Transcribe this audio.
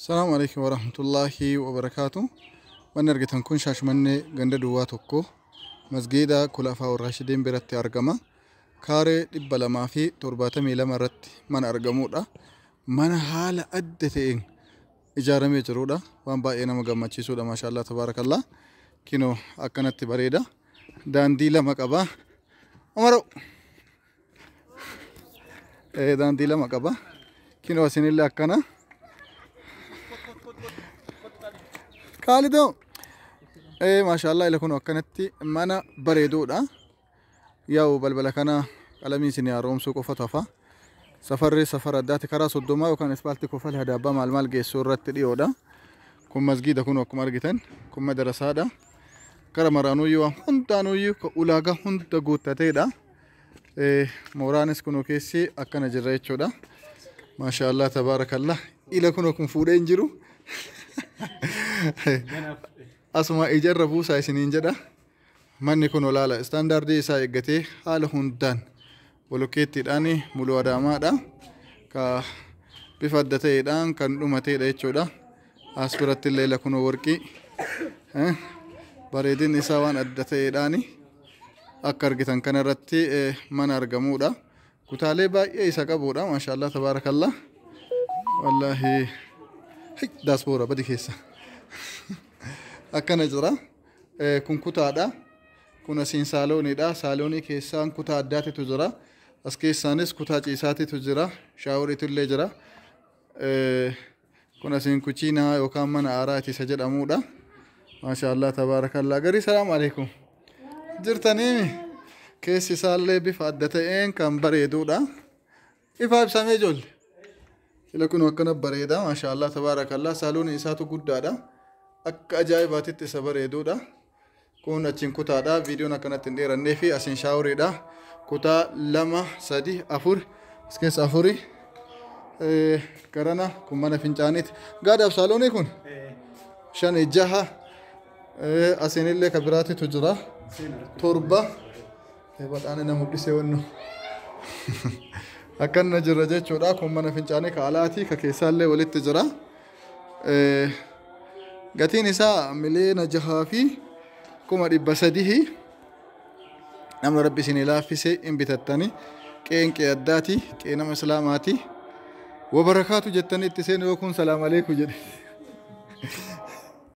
Salaamu alaikum warahmatullaahi wabarakaatu. Manni argitan kun Shaashmannee ganda duwwaa 1 masgiida Kulafaa Warraashidiin biratti argama. Kaaree 272 irratti mana argamudha. Mana haala adda ta'een ijaaramee jirudha. Waan baay'ee nama gammachiisudha. Maashaallah tabaarakallah. Kinoo akkanatti bareeda. Daandii 2 qaba. Umaroo! Daandii 2 qaba. Kinoo asinillee akkana. Kaalidoo! Maashaallah ila kun akkanatti mana bareeduudha. Yaa'u balbala kana qalamii isin haaromsuu qofatu hafa. Safarri safara addaati karaa 30 yookaan ispaaltii kofal hadaabbaa maal maal geessuu irratti dhiyoodha. Kun masgiida kun akkuma argitan kun madarasaadha. Kara maraanuyyuu waan hundaanuyyuu ulaagaa hunda guuttateedha. Mooraanis kunoo keessi akkana jirra jechuudha. Maashaallah tabaarakallah. Ila kunoo kun fuudhee hin jiru. Asuma ijarra buusaa isiniin jedha. Manni kun olaala istaandaardii isaa eeggatee haala hundaan bolokkeettiidhaan muluu adaamaadha. Ka bifa adda ta'eedhaan kan dhumateedha jechuudha. As biratti illee ila kunoo warqii. Bareedinni isaa waan adda ta'eedhaan akka argitan kanarratti mana argamuudha. Kutaalee baay'ee isa qabuudha. Maashaallah tabaarakallah. Wallaahi daasboora badi keessa. Akkana jira. Kun kutaadha. Kun asiin saalooniidha. Saaloonii keessaan kutaa addaatitu jira. As keessaanis kutaa ciisaatitu jira. Shaaworiitu illee jira. Kun asiin kuchiinaa yookaan mana aaraati isa jedhamuudha. Maashaallah tabaarakallah. Garii salaamu alaikum. Jirtaniimi keessi isaallee bifa adda ta'een kan bareeduudha. Ifaa ibsamee ijoollee. Ila kun akkana bareeda. Maashaallah tabaarakallah. Saaloonii isaatu guddaadha. Akka ajaa'ibaatitti isa bareeduudha. Kun achiin kutaadha. Viidiyoon akkanatti hin dheerannee fi asiin shaaworiidha. Kutaa 2, 3, 4 as keessa 4 garana kun mana fincaaniiti. Gaadaaf saaloonii kun 5 6 asiinillee ka biraatitu jira. 7 badhaane na mul'isee wannu. Akkana jira jechuudha. Kun mana fincaanii ka alaati ka keessaallee walitti jira. Gatiin isaa 6,300,000. Namni rabbi isinii laaffise hin bitattani. Qe'een qe'ee addaati. Qe'ee nama islaamaati. Wabarakaatu jettanii itti seenu yoo kun salaam aleeku jedhe.